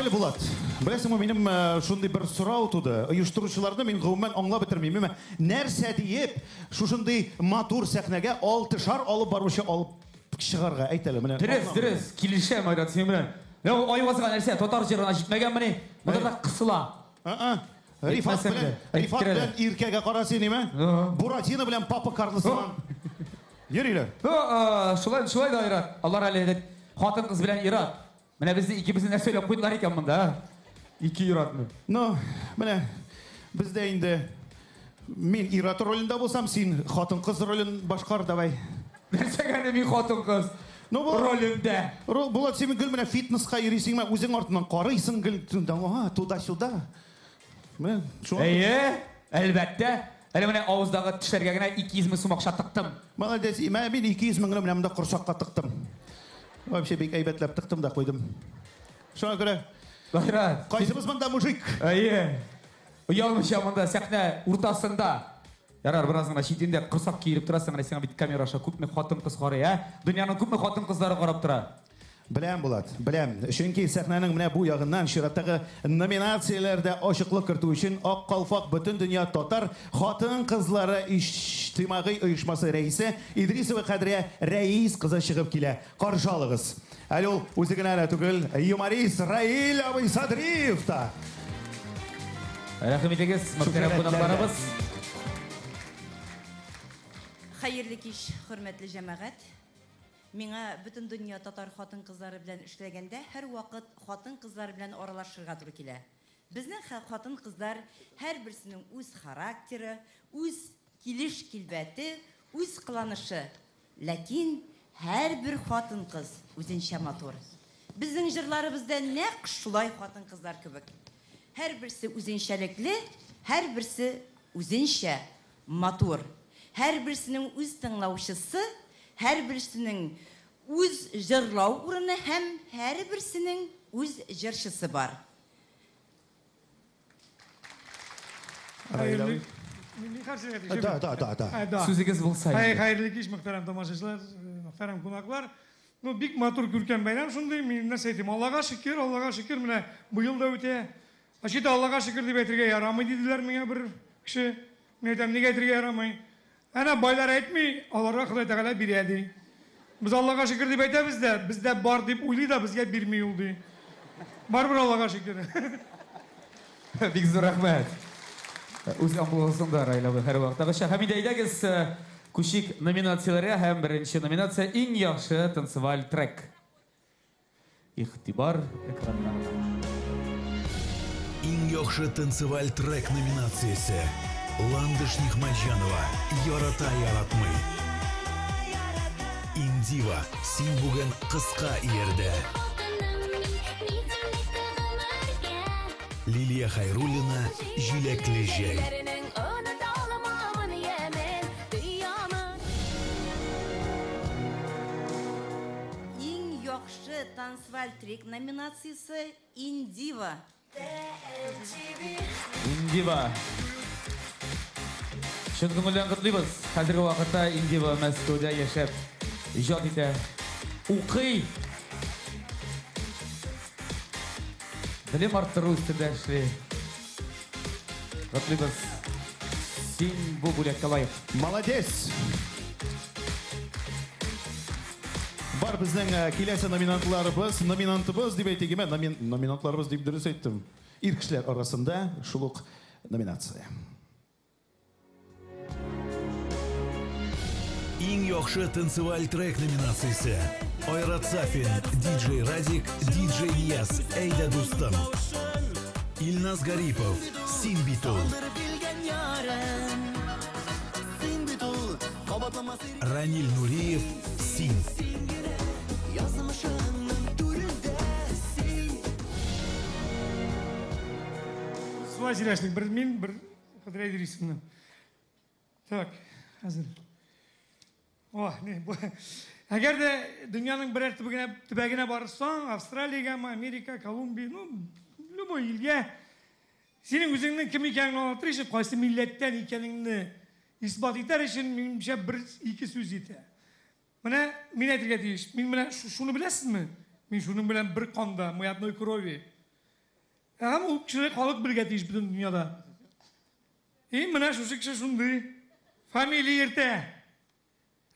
Карале, Булат, беләсеңме, минем э, шундый бер сорау туды. Оештыручыларны мин гомумән аңлап бетермим. Мин нәрсә диеп, шушындый матур сәхнәгә алтышар алып баручы алып чыгарга, әйт әле, менә. Дөрес, дөрес, килешәм, Айрат, синең белән. Менә ул Айвазга нәрсә, татар җырына җитмәгәнмени? Монда да кысыла. А-а. Рифат Әйтмәсәң белән, дә, Рифат әйттерә белән Иркәгә кара син, име? Буратино белән Папа Карло сыман. Йөриләр. Шулай, шулай да, Айрат. Алар әле хатын-кыз белән ир-ат. Менә безне икебезне нәрсә сөйләп куйдылар икән монда, а? Ике ир-атны. Ну, менә бездә инде мин ир-ат ролендә булсам, син хатын-кыз ролен башкар, давай. Нәрсәгә әле мин хатын-кыз Ну, бу, ролендә? Булат, син гел менә фитнеска йөрисеңме, үзең артыннан карыйсың гел, ага, туда-сюда. Менә шуңа. Әйе, әлбәттә. Әле менә авыздагы тешләргә генә 200 мең сум акча тыктым. Молодец, мә мин 200 меңне менә монда корсакка тыктым. Вообще бик әйбәтләп тыктым да куйдым. Шуңа күрә Гайрат. Кайсыбыз монда мужик? Әйе. Оялмыйча монда сәхнә уртасында. Ярар, бераз гына читендә корсак киереп торасың, әле сиңа бит камера аша күпме хатын-кыз карый, ә? Дөньяның күпме хатын-кызлары карап тора. Беләм, Булат, беләм. Чөнки сәхнәнең менә бу ягыннан чираттагы номинацияләрдә ачыклык кертү өчен Ак калфак Бөтендөнья татар хатын-кызлары иҗтимагый оешмасы рәисе Идрисова Кадрия Рәис кызы чыгып килә. Каршы алыгыз. Әле ул үзе генә дә түгел, юморист Раил абый Садриев та. Рәхим итегез, мөхтәрәм кунакларыбыз. Хәерле кич, хөрмәтле җәмәгать. Миңа Бөтендөнья татар хатын-кызлары белән эшләгәндә һәрвакыт хатын-кызлар белән аралашырга туры килә. Безнең хатын-кызлар һәрберсенең үз характеры, үз килеш-килбәте, үз кыланышы. Ләкин һәрбер хатын-кыз үзенчә матур. Безнең җырларыбыз да нәкъ шулай хатын-кызлар кебек. Һәрберсе үзенчәлекле, һәрберсе үзенчә матур. Һәрберсенең үз тыңлаучысы, һәрберсенең үз җырлау урыны һәм һәрберсенең үз җырчысы бар. Раил абый. Да, да, да, да. Сүзегез булса инде. Хәерле кич, мөхтәрәм тамашачылар, мөхтәрәм кунаклар. Ну, бик матур күркәм бәйрәм шундый. Мин нәрсә әйтим, Аллага шөкер, Аллага шөкер, менә быел да үтә. Вообще-то Аллага шөкер дип әйтергә ярамый диделәр миңа бер кеше. Мин әйтәм, нигә әйтергә ярамый? Әнә байлар әйтми, аларга Ходай Тәгалә бирә ди. Без Аллага шөкер дип әйтәбез дә, бездә бар дип уйлый да безгә бирми ул ди. Барыбер Аллага шөкер. Бик зур рәхмәт. Үз амплуасында Раил абый һәрвакыттагыча. Һәм инде әйдәгез күчик номинацияләргә һәм беренче номинация иң яхшы танцеваль трек. Игътибар экраннарына. Иң яхшы танцеваль трек номинациясе. Ландыш Нигъмәтҗанова, Ярата яратмый. Индива, син бүген кыска иярдә. Лилия Хәйруллина, Җиләкле җәй. Иң яхшы танцваль трек номинациясе Индива. Индива. Чын күңелдән котлыйбыз. Хәзерге вакытта Индива Мәскәүдә яшәп, иҗат итә, укый. Белем арттыру өстендә эшли. Котлыйбыз. Син бу бүләккә лаек. Молодец! Бар безнең э, киләсе номинантларыбыз, номинантыбыз дип әйтик, әмма номин, номинантларыбыз дип дөрес әйттем. Ир кешеләр арасында шул ук номинация. Иң яхшы танцеваль трек номинациясе. Айрат Сафин, диджей Радик, диджей Нияз, Әйдә дустым. Илназ Гарипов, Син бит ул. Раниль Нуриев, Син. Шулай сөйләштек. Бер мин, бер Кадрия Идрисовна. Так, хәзер. О, не, бу. Әгәр дә дөньяның берәр төбәгенә, төбәгенә барсаң, Австралиягәме, Америка, Колумбия, ну, любой илгә, синең үзеңнең кем икәнеңне аңлатыр өчен, кайсы милләттән икәнеңне исбат итәр өчен, минемчә, бер ике сүз җитә. Менә мин әйтергә тиеш. Мин менә шуны беләсезме? Мин шуның белән бер канда, мы одной крови. Һәм ул кешене халык белергә тиеш бөтен дөньяда. И менә шушы кеше шундый фамилия йөртә.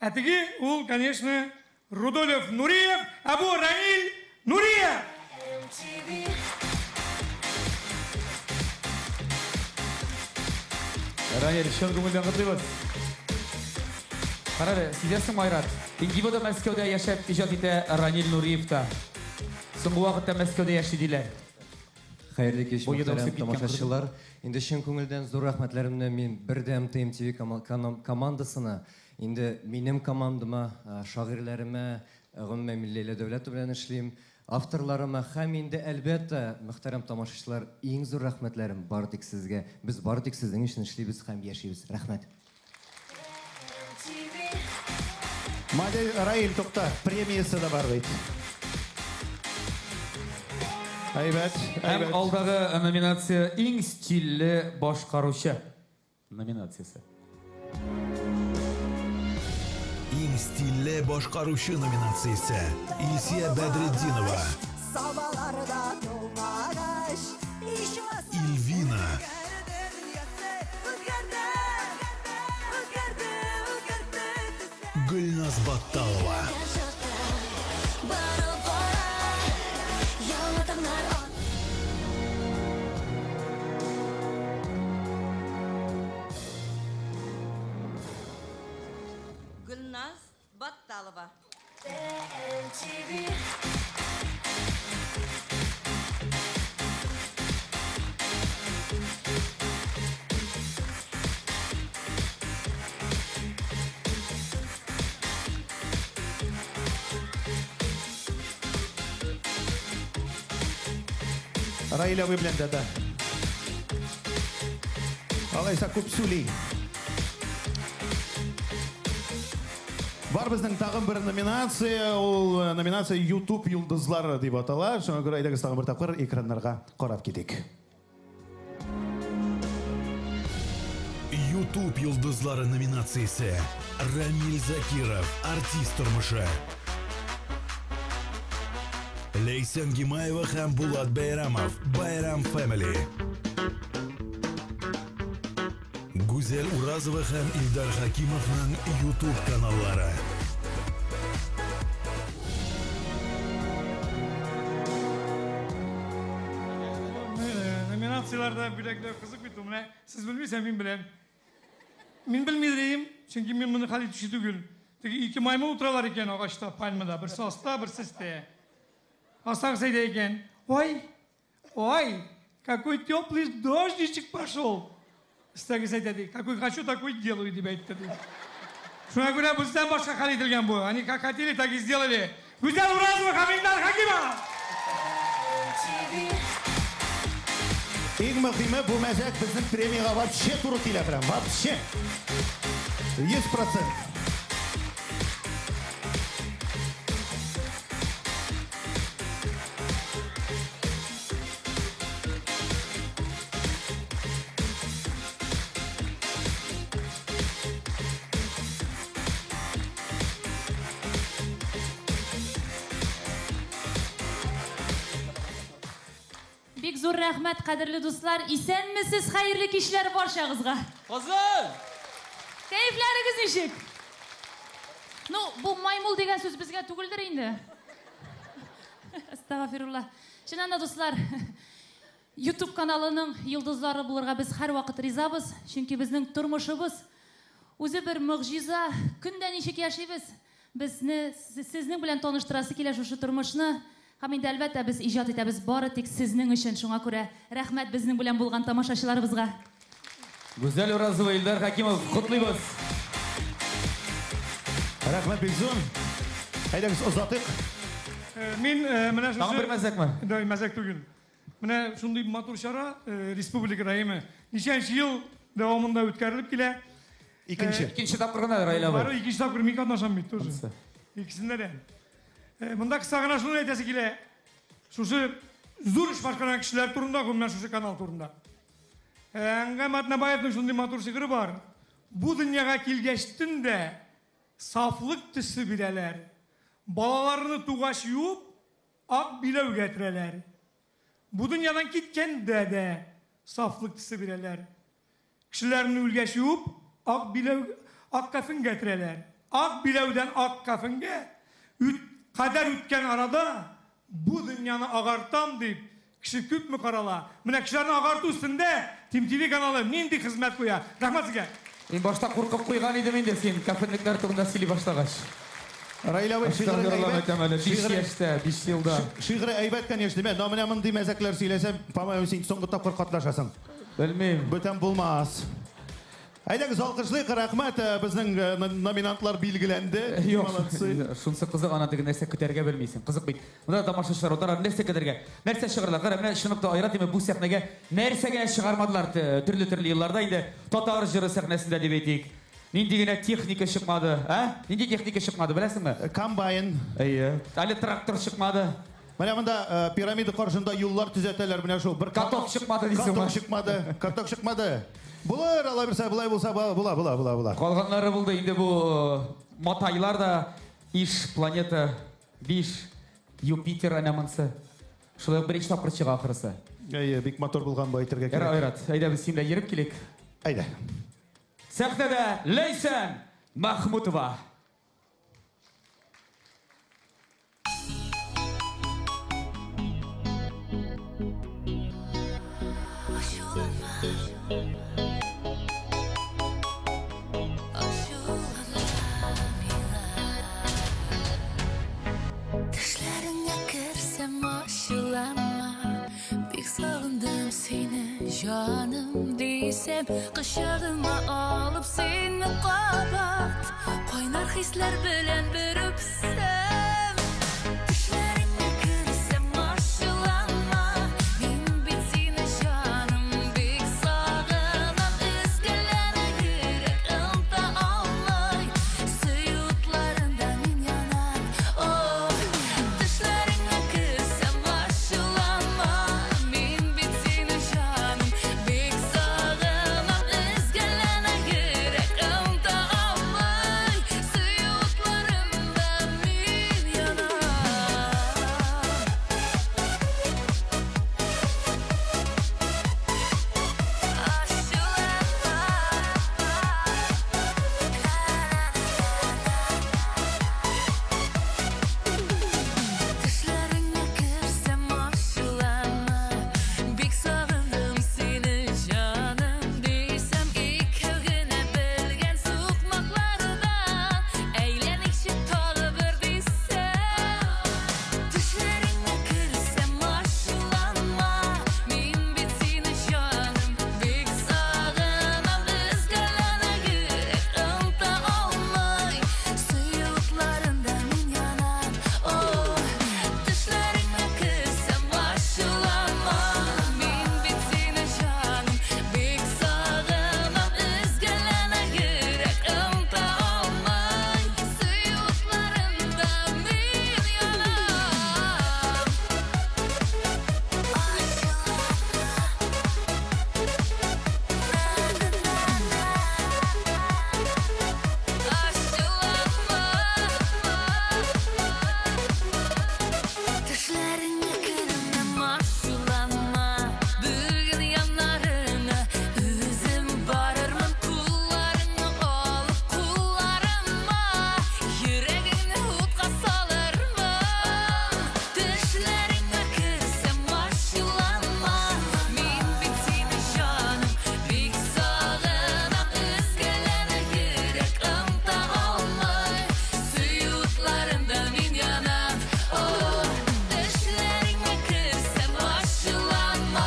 Ә теге ул, конечно, Рудольф Нуриев, ә бу Раниль Нуриев! Раниль, чын күңелдән котлыйбыз. Кара әле, сизәсеңме, Айрат? Индиво да Мәскәүдә яшәп иҗат итә Раниль Нуриев та. Соңгы вакытта Мәскәүдә яши диләр. Хәерле кич, Буе да мөхтәрәм үсеп киткән тамашачылар. Инде чын күңелдән зур рәхмәтләремне мин бердәм ТМТВ командасына, инде минем командама, шагыйрьләремә, гомумән мин Ләйлә Дәүләтова белән эшлим, авторларыма һәм инде, әлбәттә, мөхтәрәм тамашачылар, иң зур рәхмәтләрем бары тик сезгә. Без бары тик сезнең өчен эшлибез һәм яшибез. Рәхмәт. Модель Раил, тукта, премиясе дә бар бит. Әйбәт, Һәм әйбәт. алдагы номинация иң стильле башкаручы номинациясе. Иң стильле башкаручы номинациясе Илсия Бәдретдинова. Ильвина. Гөлназ Батталова. Гөлназ Батталова. Раил абый белән дә, да. Алайса күп сөйли. Бар безнең тагын бер номинация, ул э, номинация YouTube йолдызлары дип атала. Шуңа күрә әйдәгез тагын бер тапкыр экраннарга карап китик. YouTube йолдызлары номинациясе. Рамиль Закиров, артист тормышы. Ләйсән Гимаева һәм Булат Бәйрамов, Байрам Family. Гүзәл Уразова һәм Илдар Хакимовның YouTube каналлары. Номинацияләрдә бүләкләү кызык бит ул. Менә сез белмисез, мин беләм. Мин белмидер идем, чөнки мин моны хәл итүче түгел. Теге ике маймыл утыралар икән агачта, пальмада, берсе аста, берсе өстә. Астагысы әйтә икән, ой, ой, какой теплый дождичек пошел. Өстәгесе әйтә ди, какой хочу, такой делаю, дип әйтте ди. Шуңа күрә бездән башка хәл ителгән бу. Они как хотели, так и сделали. Гүзәл Уразова һәм Илдар Хакимов! Иң мөһиме бу мәзәк безнең премиягә вообще туры килә прям, вообще. 100%. Бик зур рәхмәт, кадерле дуслар. Исәнмесез, хәерле кичләр барчагызга. Кызым! Кәефләрегез ничек? Ну, бу маймыл дигән сүз безгә түгелдер инде. Астагфирулла. Чыннан да, дуслар, YouTube каналының йолдызлары булырга без һәрвакыт ризабыз, чөнки безнең тормышыбыз үзе бер могҗиза. Көн дә ничек яшибез? Безне сезнең белән таныштырасы килә шушы тормышны. Һәм инде әлбәттә без иҗат итәбез бары тик сезнең өчен. Шуңа күрә рәхмәт безнең белән булган тамашачыларыбызга. Гүзәл Уразова, Илдар Хакимов, котлыйбыз. Рәхмәт бик зур. Әйдәгез озатыйк. Э, мин э, менә шушы... Тагын бер мәзәкме? Да, мәзәк түгел. Менә шундый матур чара э, республикада әйеме. Ничәнче ел дәвамында үткәрелеп килә. Икенче. Икенче тапкыр гына Раил абый. Бары икенче тапкыр мин катнашам бит тоже. Икесендә дә. Монда кыска гына шуны әйтәсе килә. Шушы зур эш башкарган кешеләр турында, гомумән шушы канал турында. Әнгам Атнабаевның шундый матур шигыре бар. Бу дөньяга килгәчтен дә сафлык төсе бирәләр. Балаларны тугач юып, ак биләүгә терәләр. Бу дөньядан киткәндә дә сафлык төсе бирәләр. Кешеләрне үлгәч юып, ак биләү, ак кәфенгә төрәләр. Ак биләүдән ак кәфенгә үт, кадәр үткән арада бу дөньяны агартам дип, кеше күпме карала. Менә кешеләрне агарту өстендә Тим-ТВ каналы нинди хезмәт куя. Рәхмәт сезгә! Мин башта куркып куйган идем инде син кәфенлекләр турында сөйли башлагач. Раил абый, шигырең Әстәгъфирулла әйбәт. әйтәм әле, 5 Шигыре- яшьтә, 5 елда. Шигыре әйбәт, конечно, но менә мондый мәзәкләр сөйләсәм, по-моему, син соңгы тапкыр катнашасың. Белмим. Бүтән булмас. Әйдәгез, алкышлыйк, рәхмәт, безнең номинантлар билгеләнде. Юк, Молодцы. шунысы кызык, ана теге нәрсә көтәргә белмисең. Кызык бит. Монда тамашачылар утыра, нәрсә көтәргә? Нәрсә чыгарлар? Кара, менә чынлап та Айрат инде бу сәхнәгә нәрсә генә чыгармадылар төрле-төрле елларда инде татар җыры сәхнәсендә дип әйтик. Нинди генә техника чыкмады, ә? Нинди техника чыкмады, беләсеңме? Комбайн. Әйе. Әле трактор чыкмады. Менә монда э, пирамида каршында юллар төзәтәләр, менә шул бер каток чыкмады дисеңме? Каток чыкмады, каток чыкмады. Булыр, алай бирсә, болай булса, була, була, була, була. Калганнары булды инде бу э, матайлар да Иш планета 5 Юпитер әнә монсы. Шулай ук беренче тапкыр чыга ахрысы. Әйе, бик матур булган бу әйтергә кирәк. Айрат, әйдә без синлә йөреп килик. Әйдә. Сәхнәдә Ләйсән Махмутова. Төшләреңә керсәм ачуланма Бик сагындым сине, җаным дисәм Кочагыма алып сине кабат Кайнар хисләр белән бер үпсәм Төшләреңә керсәм ачуланма Мин бит сине, җаным, бик сагынам Өзгәләнә йөрәк оныта алмый Сөю утларында мин янам Ох, төшләреңә керсәм ачуланма Мин бит сине, җаным, бик сагынам Өзгәләнә йөрәк оныта алмый Сөю утларында мин янам. Төшләреңә керсәм ачуланма Бик сагындым сине, җаным дисәм Икәү генә белгән сукмаклардан Әйләникче тагы бер дисәм Төшләреңә керсәм ачуланма Мин бит сине, җаным, бик сагынам Өзгәләнә йөрәк оныта алмый Сөю утларында мин янам О, төшләреңә керсәм ачуланма Мин бит сине, җаным, бик сагынам Өзгәләнә йөрәк оныта алмый Сөю утларында мин янам. Төшләреңә кермәм ачуланма Бүген яннарыңа үзем барырмын Кулларыңны алып кулларыма Йөрәгеңне утка салырмын Төшләреңә керсәм ачуланма Мин бит сине, җаным, бик сагынам Өзгәләнә йөрәк оныта алмый Сөю утларында мин янам О, төшләреңә керсәм ачуланма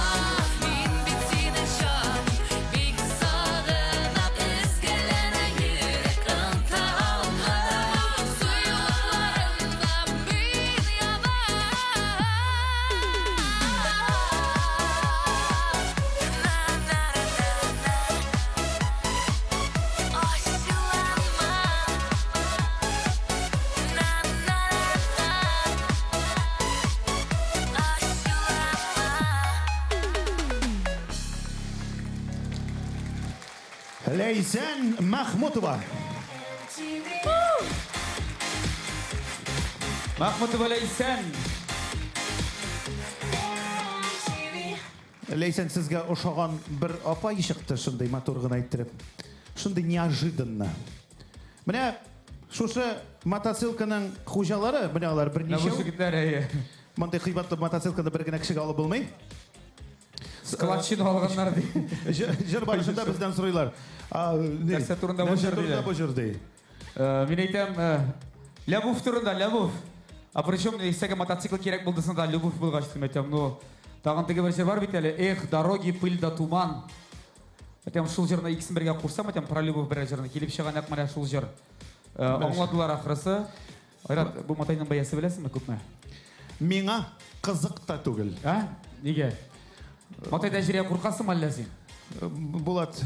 Мин бит сине, җаным, бик сагынам Өзгәләнә йөрәк оныта алмый Сөю утларында мин янам. Ачуланма. На-на-на-на. Ачуланма. Ләйсән Махмутова. Махмутова Ләйсән. Ләйсән, сезгә ошаган бер апай чыкты шундый матур гына иттереп. Шундый неожиданно. Менә шушы мотоциклның хуҗалары, менә алар Менә бу берничәү. егетләр, әйе. Мондый кыйбатлы мотоциклны бер генә кешегә алып булмый. Складчина алганнар ди. Җыр барышында бездән сорыйлар. Нәрсә турында бу җыр диләр? Бу җыр ди. Мин әйтәм, Лябув турында, Лябув. А причем нәрсәгә мотоцикл кирәк булды соң да, Любовь булгач, дим әйтәм, ну, тагын теге бер җыр бар бит әле, эх, дороги, пыль да туман. Әйтәм, шул җырны икесен бергә кушсам, әйтәм, про любовь берәр җырны килеп чыга нәкъ менә шул җыр. Аңладылар ахрысы. Айрат, бу матайның бәясе беләсеңме күпме? Миңа кызык та түгел. Ә? Нигә? Матайдан җиргә куркасыңмы әллә син? Булат,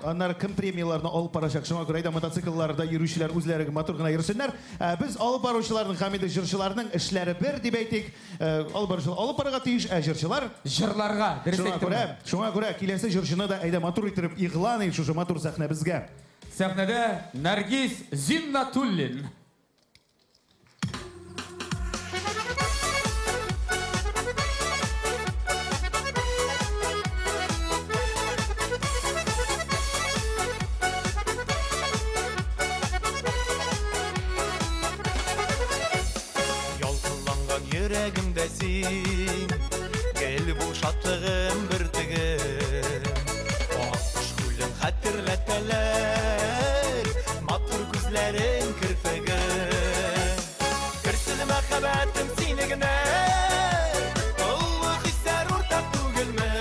аннары кем премияләрне алып барачак? Шуңа күрә әйдә мотоциклларда йөрүчеләр үзләре матур гына йөрсеннәр. Без алып баручыларның һәм инде җырчыларның эшләре бер дип әйтик. Алып баручылар алып барырга тиеш, ә җырчылар җырларга. Дөрес Шуңа күрә, шуңа күрә киләсе җырчыны да әйдә матур иттереп игълан ит шушы матур сәхнәбезгә. Сәхнәдә Наргиз Зиннатуллин. Ялкынланган йөрәгемдә син, Гел бул шатлыгым, бөртегем. Аккош күлен хәтерләтәләр, Матур күзләрең, керфегең. Керсен мәхәббәтем сине генә, Олы хисләр уртак түгелме?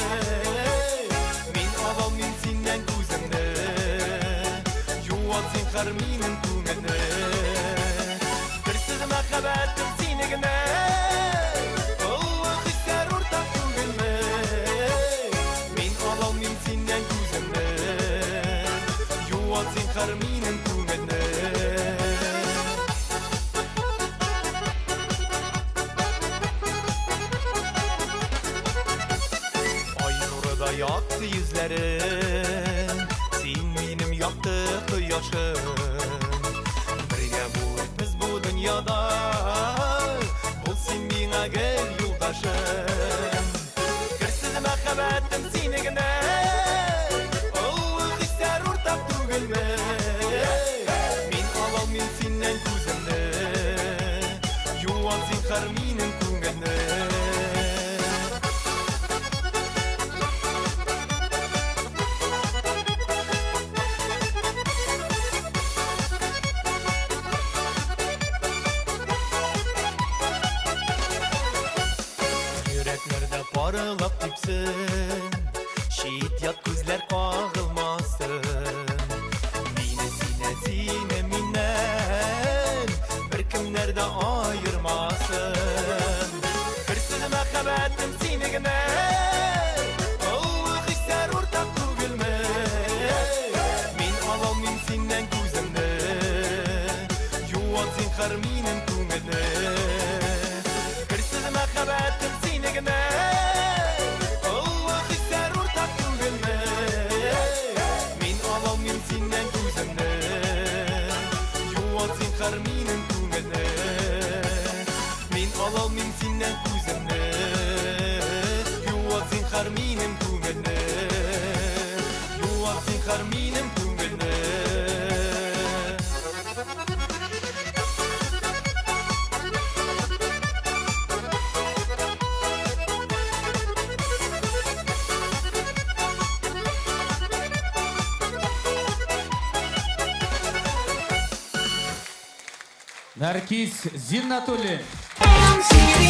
Мин алалмыйм синнән күземне, Юат зинһар минем күңелне. Керсез мәхәббәтем сине генә, Олы хисләр уртак түгелме? Мин алалмыйм синнән күземне, Юат зинһар минем күңелне. Ай нурыдай якты йөзләрең, Син минем якты кояшым. Бергә булыйк без бу дөньяда, Бул син миңа гел юлдашым. Керсез мәхәббәтем сине генә, Олы хисләр уртак түгелме? Мин алалмыйм синнән күземне, Юат зинһар минем күңелне. Йөрәкләрдә парылап типсен, Чит-ят күзләр кагылмасын. Мине сине, сине миннән Беркемнәр дә аермасын. Керсен мәхәббәтем сине генә, Олы хисләр уртак түгелме? Мин алалмыйм синнән күземне, Юат зинһар минем күңелне. Керсез мәхәббәтем сине генә, Олы хисләр уртак түгелме? Мин алалмыйм синнән күземне, Юат зинһар минем күңелне. Мин алалмыйм синнән күземне, Юат зинһар минем күңелне. Юат зинһар минем күңелне. Наргиз Зиннатуллин. She